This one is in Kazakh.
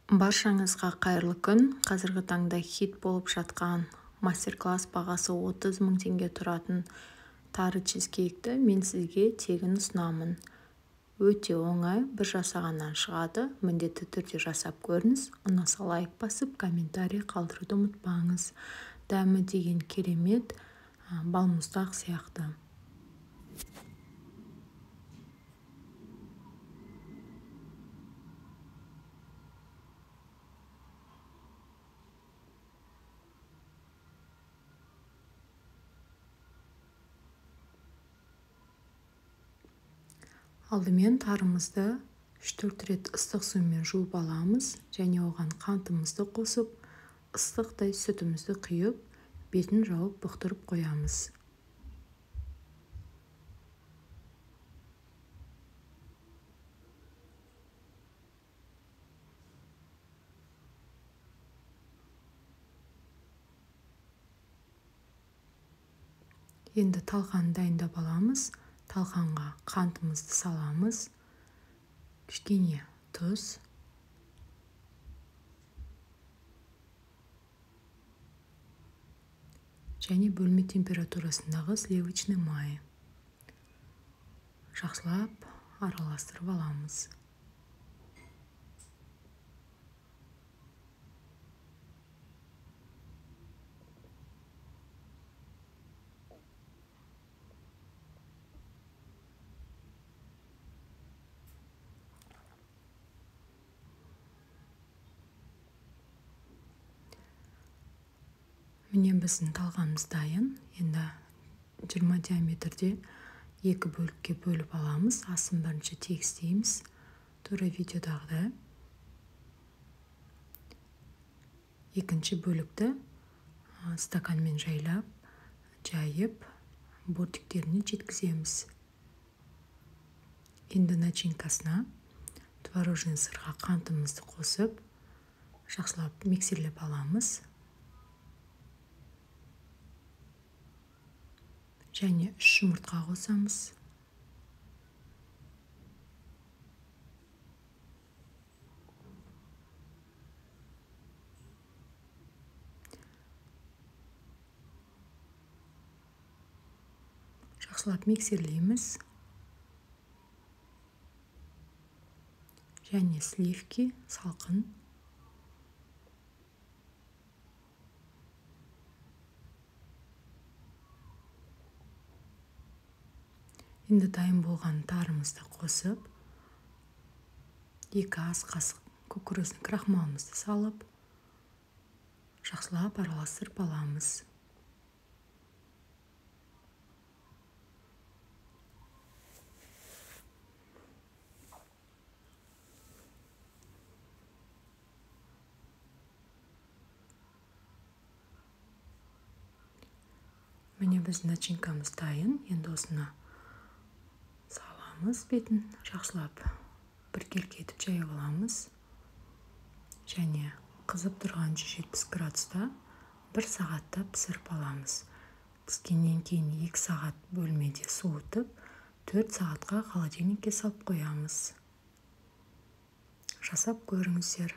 Баршаңызға қайырлы күн. Қазіргі таңда хит болып жатқан мастер-класс бағасы 30 мың теңге тұратын тары чизкейкті мен сізге тегін ұсынамын. Өте оңай, бір жасағаннан шығады. Міндетті түрде жасап көріңіз. Ұнаса лайк басып, комментарий қалдыруды ұмытпаңыз. Дәмі деген керемет, балмұздақ сияқты. Алдымен тарымызды 3-4 рет ыстық сумен жуып аламыз және оған қантымызды қосып, ыстықтай сүтімізді құйып, бетін жауып бұқтырып қоямыз. Енді талқанды дайындап аламыз. Талқанға қантымызды саламыз, кішкене тұз, және бөлме температурасындағы сливочный май. Жақсылап араластырып аламыз. Міне біздің талғамыз дайын. Енді 20 диаметрде екі бөлікке бөліп аламыз. Астын бірінші тегістейміз. Тура видеодағыдай. Екінші бөлікті стаканмен жайлап, жайып, бортиктеріне жеткіземіз. Енді начинкасына творожный сырға қантымызды қосып, жақсылап миксерлеп аламыз. Және 3 жұмыртқа қосамыз. Жақсылап миксерлейміз. Және сливки салқын. Енді дайын болған тарымызды қосып, 2 ас қасық кукурузный крахмалымызды салып, жақсылап араластырып аламыз. Міне біздің начинкамыз дайын. Енді осыны саламыз, бетін жақсылап біркелкі етіп жайып аламыз. Және қызып тұрған 170 градуста 1 сағатта пісіріп аламыз. Піскеннен кейін 2 сағат бөлмеде суытып, 4 сағатқа холодильникке салып қоямыз. Жасап көріңіздер.